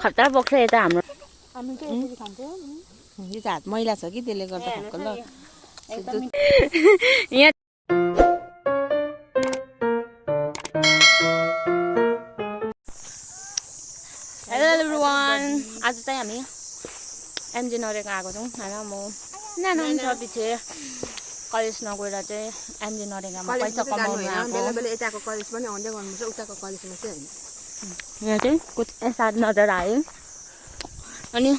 खतरा बोक्छ यता हाम्रो हामी चाहिँ यसरी खान्छौँ यो चाहिँ हात मैला छ कि त्यसले गर्दा खाएको ल यहाँ हेलो एभ्रिवान आज चाहिँ हामी एमजी नरेगा आएको छौँ होइन म नाना हुन्छ पछि कलेज नगएर चाहिँ एमजी नरेगामा पैसा कमाउनु आएको यताको कलेज पनि आउँदै गर्नुपर्छ उताको कलेजमा चाहिँ होइन यहाँ चाहिँ यसो नजर आयो अनि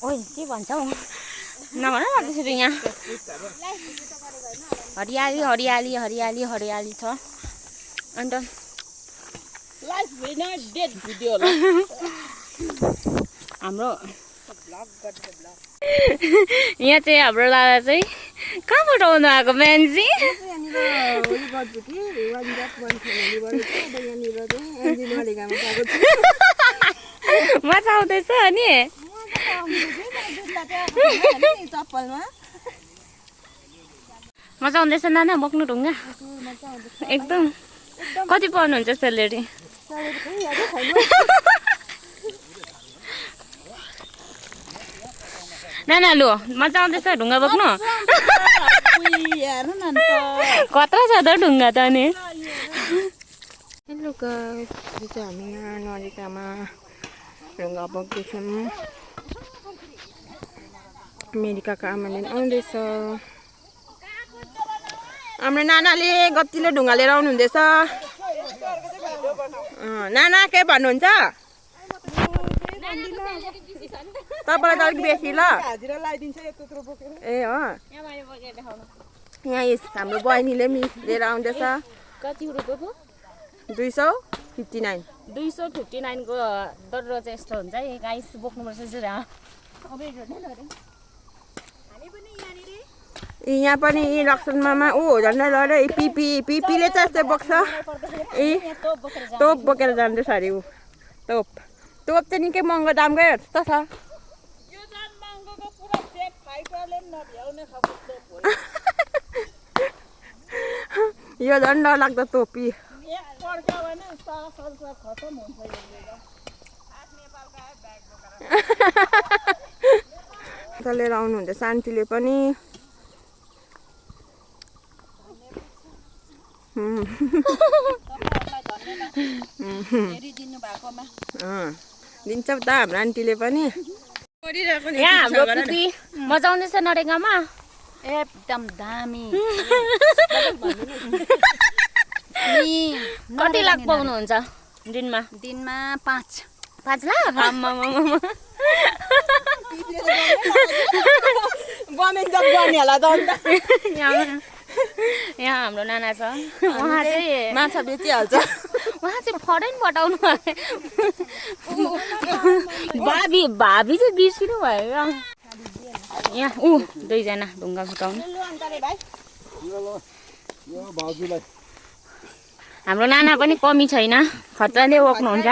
ओइ के भन्छ हौ नभन न त्यसरी यहाँ हरियाली हरियाली हरियाली हरियाली छ अन्त हाम्रो यहाँ चाहिँ हाम्रो लाला चाहिँ कहाँबाट आउनु आएको मान्छे मजा आउँदैछ अनि मजा आउँदैछ नाना बोक्नु ढुङ्गा एकदम कति पाउनुहुन्छ सेलेरी नाना लु मजा आउँदैछ ढुङ्गा बोक्नु कत्रो छ त ढुङ्गा त अनि हेलो गाइस हामी यहाँ नरेगामा ढुङ्गा बोक्दैछौँ मेरी काका आमाले आउँदैछ हाम्रो नानाले गतिलो ढुङ्गा लिएर आउनुहुँदैछ नाना के भन्नुहुन्छ तपाईँलाई त अलिक बेसी ल ए हो यहाँ हाम्रो बहिनीले पनि लिएर आउँदैछ कति रुपियाँ 259 259 को दर्रो चाहिँ यस्तो हुन्छ है गाइस बोक्नुपर्छ यहाँ पनि लक्ष्मण मामा ऊ झन्डै लड्यो पिपीले चाहिँ यस्तै बोक्छ तोप बोकेर जाँदैछ अरे ऊ तोप चाहिँ निकै महँगो दामकै जस्तो छ यो झन् डरलाग्दो तोपी लिएर आउनुहुन्छ शान्तिले पनि दिन्छ त हाम्रो आन्टीले पनि यहाँ हाम्रो पुती मजा आउँदैछ नरेगामा एकदम दामी कति लाख पाउनुहुन्छ दिनमा 5 लाख यहाँ हाम्रो नाना छ उहाँ चाहिँ माछा बेचिहाल्छ उहाँ चाहिँ फरेनबाट आउनु भयो भाबी चाहिँ बिर्सिनु भयो यहाँ दुईजना ढुङ्गा फुटाउनु हाम्रो नाना पनि कमी छैन खतराले बोक्नुहुन्छ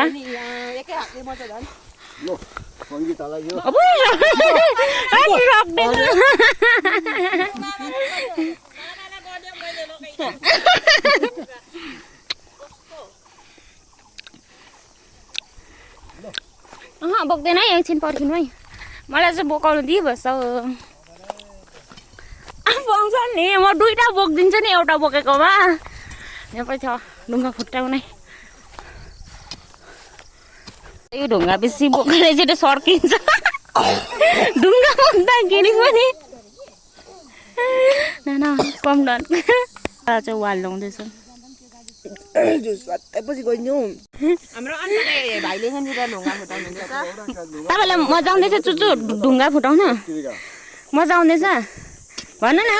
बोक्दैन है एकछिन पर्खिनु है मलाई चाहिँ बोकाउनु दिइबस्छ पाउँछ नि म दुईवटा बोकिदिन्छु नि एउटा बोकेकोमा यहाँ पनि छ ढुङ्गा फुटाउने यो ढुङ्गा बेसी बोकेर चाहिँ सर्किन्छ ढुङ्गा बोक्दाखेरि पनि नाना कम डन चाहिँ वाल लाउँदैछ तपाईँलाई मजा आउँदैछ चुचु ढुङ्गा फुटाउन मजा आउँदैछ भन न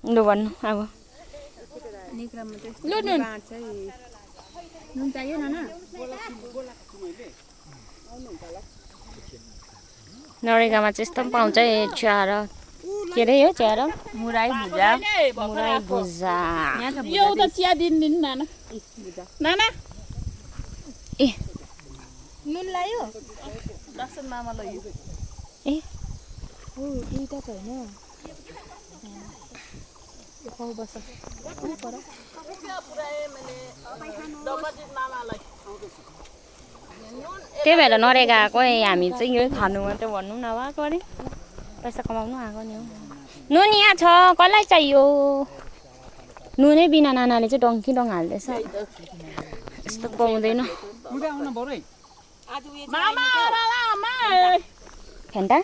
लु भन्नु अब नरेगामा चाहिँ यस्तो पनि पाउँछ चार के अरे यो चार मुराई भुजा चिया दिन नाना नाना ए नुन लायो दर्शन मामालाई ए ओ दुईटा छ हैन खाऊ बस त्यही भएर नरेगा आएको हामी चाहिँ यो खानु मात्रै भन्नु न आएको अरे पैसा कमाउनु आएको नि हो नुन यहाँ छ कसलाई चाहियो नुनै बिना नानाले चाहिँ डङ्की डङ हाल्दैछ यस्तो पाउँदैन फेन्टा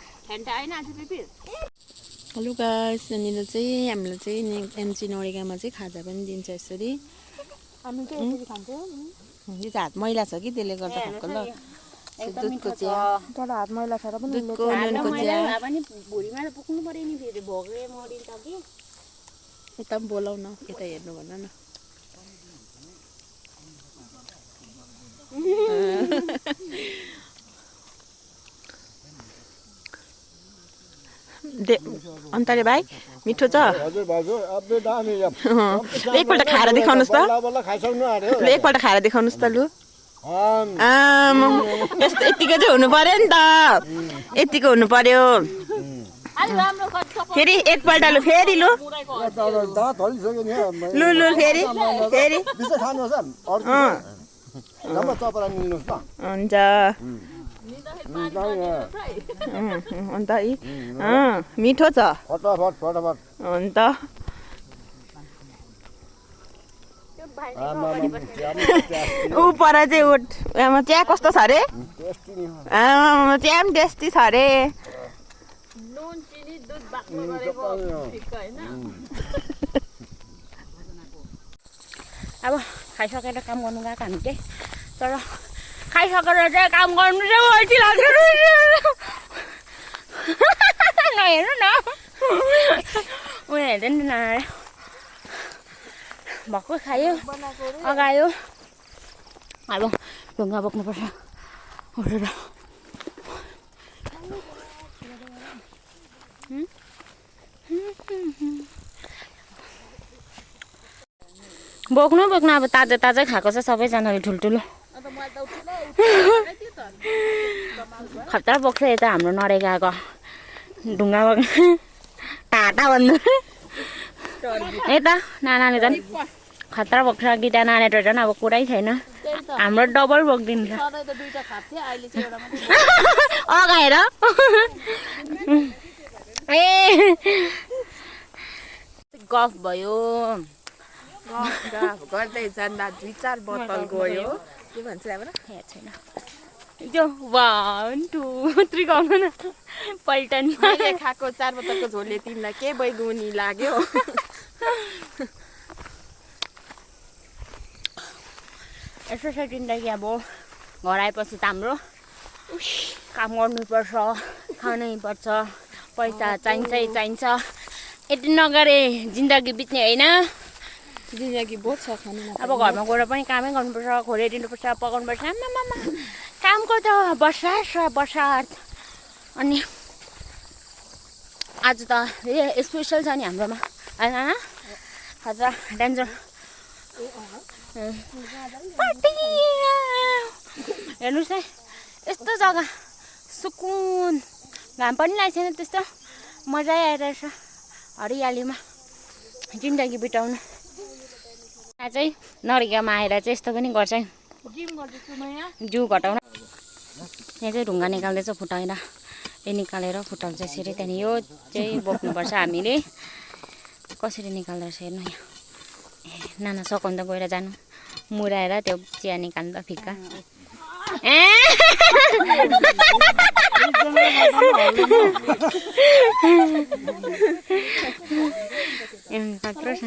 हेलो गाइस यहाँनिर चाहिँ हामीलाई चाहिँ एमजी नरेगामा चाहिँ खाजा पनि दिन्छ यसरी हामी चाहिँ यसरी खान्छौँ यो चाहिँ हात मैला छ कि त्यसले गर्दा खाएको ल दुधको चिया तर हात मैला छ र पनि दुधको नुनको चिया पनि भुँडीमा पुग्नु पर्यो नि फेरि भोगले मरिन्छ कि यता पनि बोलाउ न यता हेर्नु भन न अन्तरे भाइ मिठो छ एकपल्ट खाएर देखाउनुहोस् त एकपल्ट खाएर देखाउनुहोस् त लु यस्तो यतिको चाहिँ हुनु पर्यो नि त यतिको हुनु पर्यो फेरि एकपल्ट लु फेरि लु लु लु फेरि फेरि हुन्छ अन्त मिठो छ अन्त ऊ पर चाहिँ उठ चिया कस्तो छ अरे चिया पनि टेस्टी छ अरे अब खाइसकेर काम गर्नु गएको हामी चाहिँ तर खाइसकेर चाहिँ काम गर्नु चाहिँ अल्छी लाग्छ नहेर्नु न उयो हेर्दैन न भक्कु खायो अगायो अब ढुङ्गा बोक्नुपर्छ उठेर बोक्नु अब ताजा ताजा खाएको छ सबैजनाले ठुल्ठुलो खतरा बोक्छ यता हाम्रो नरेगाको ढुङ्गा बोक्नु टाटा भन्नु यता नानाले झन् खतरा बोक्छ गिटा नानी त झन् अब कुरै छैन हाम्रो डबल बोकिदिन्छ अगाएर ए गफ भयो गर्दै जाँदा 2-4 बोतल गयो के भन्छ अब याद छैन यो 1 2 3 गर्नु न पल्टन मैले खाएको 4 बोतलको झोलले तिमीलाई के बैगुनी लाग्यो यसो छ जिन्दगी अब घर आएपछि त हाम्रो काम गर्नुपर्छ खानै पर्छ पैसा चाहिन्छ यति नगरे जिन्दगी बित्ने होइन जिन्दगी बहुत छ खानु अब घरमा गएर पनि कामै गर्नुपर्छ खोलिदिनुपर्छ पकाउनुपर्छ आमामामा कामको त बर्सात अनि आज त स्पेसल छ नि हाम्रोमा होइन हजुर डेन्जर हेर्नुहोस् है यस्तो जग्गा सुकुन घाम पनि लागेको छैन त्यस्तो मजा आइरहेछ हरियालीमा जिन्दगी बिताउनु चाहिँ नरेगामा आएर चाहिँ यस्तो पनि गर्छ जिउ घटाउन यहाँ चाहिँ ढुङ्गा निकाल्दैछ फुटाएर यो निकालेर फुटाउँछ यसरी त्यहाँदेखि यो चाहिँ बोक्नुपर्छ हामीले कसरी निकाल्दो रहेछ हेर्नु यहाँ नाना सकाउनु त गएर जानु मुराएर त्यो चिया निकाल्नु त फिक्का कत्रो छ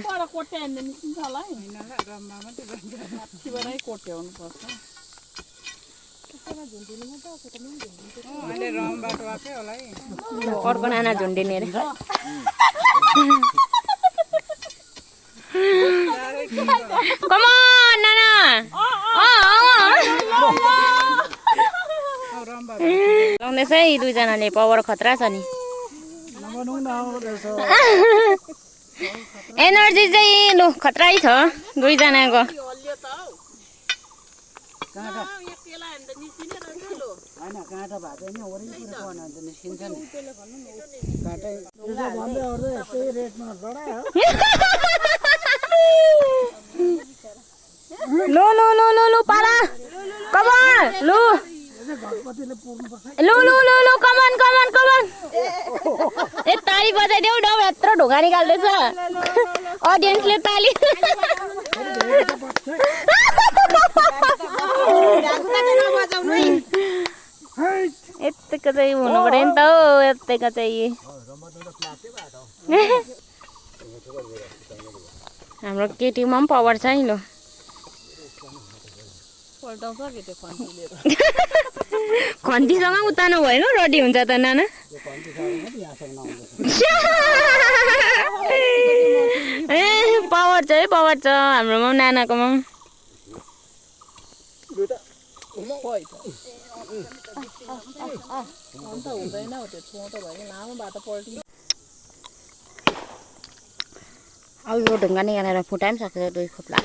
अर्को नाना झुन्डिने अरे Come on, Nana. लाउँदैछ है दुईजनाले पावर खतरा छ नि एनर्जी चाहिँ लु खतरै छ दुईजनाको होइन काँटा भएको छैन वरिपरि पढ्न त निस्किन्छ नि काँटै लो लो लो लो लो पाला कमान लो लो लो लो लो कमान कमान कमान ए ताली बजाइदेऊ न यत्रो ढोका निकाल्दैछ अडियन्सले ताली यत्तिको चाहिँ हुनु पर्यो नि त हौ यत्तिको चाहिँ हाम्रो केटीमा पनि पावर छ नि लो खन्तीसँग उतानु भएन रेडी हुन्छ त नाना ए पावर छ है पावर छ हाम्रोमा पनि नानाकोमा अब यो ढुङ्गा निकालेर फुटाइ पनि सक्छ 2 खोप्ला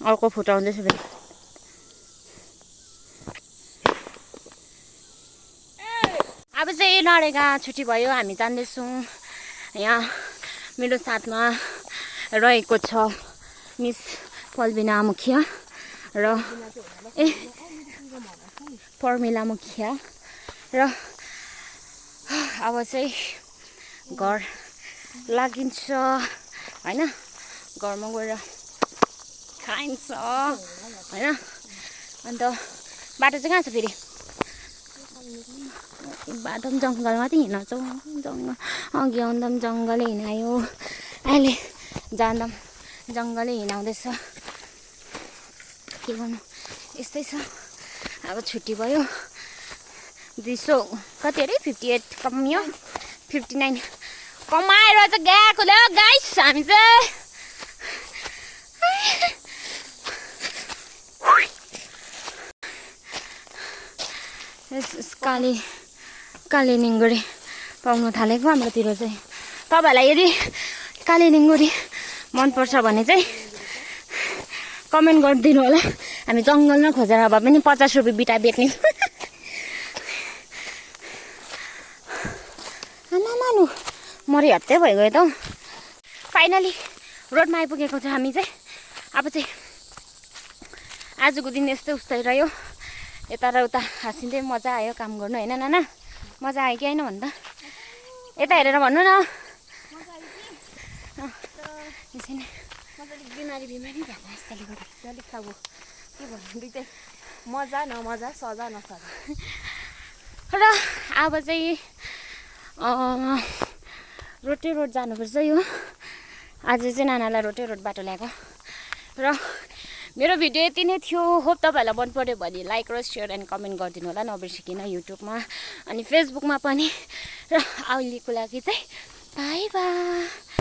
अर्को फुटाउँदैछ फेरि अब चाहिँ नरेगा छुट्टी भयो हामी जाँदैछौँ यहाँ मेरो साथमा रहेको छ मिस पल्बिना मुखिया र पर्मिला मुखिया र अब चाहिँ घर लागिन्छ हैन घरमा गएर खाइन्छ हैन अन्त बाटो चाहिँ कहाँ छ फेरि बाटो पनि जङ्गलमा चाहिँ हिँड्छौँ जङ्गल अघि आउँदा पनि जङ्गलै हिँडायो अहिले जाँदा पनि जङ्गलै हिँडाउँदैछ के गर्नु यस्तै छ अब छुट्टी भयो 200 कति अरे 58 कमियो 59 कमाएर चाहिँ गएको ल गाइस हामी चाहिँ काले निङ्गुरी पाउन थालेको हाम्रोतिर चाहिँ तपाईँहरूलाई यदि काले निङ्गुरी मनपर्छ भने चाहिँ कमेन्ट गरिदिनु होला हामी जङ्गलमा खोजेर भए पनि 50 रुपियाँ बिटा बेच्ने आमामानु मरि हत्ते भइगयो त फाइनली रोडमा आइपुगेको छ हामी चाहिँ अब चाहिँ आजको दिन यस्तै उस्तै रह्यो यता र उता हाँसिँदै मजा आयो काम गर्नु होइन नाना मजा आयो कि होइन भन्दा यता हेरेर भन्नु न बिमारी भएको जस्तोले गर्दा अलिक अब के भन्नु दुइटै मजा नमजा सजा नसजा र अब चाहिँ रोटे रोड जानुपर्छ यो आज चाहिँ नानालाई रोटे रोड बाटो ल्याएको र मेरो भिडियो यति नै थियो होप तपाईँहरूलाई मन पर्यो भने लाइक र सेयर एन्ड कमेन्ट गरिदिनु होला नबिर्सिकन युट्युबमा अनि फेसबुकमा पनि र अहिलेको लागि चाहिँ बाई बाई।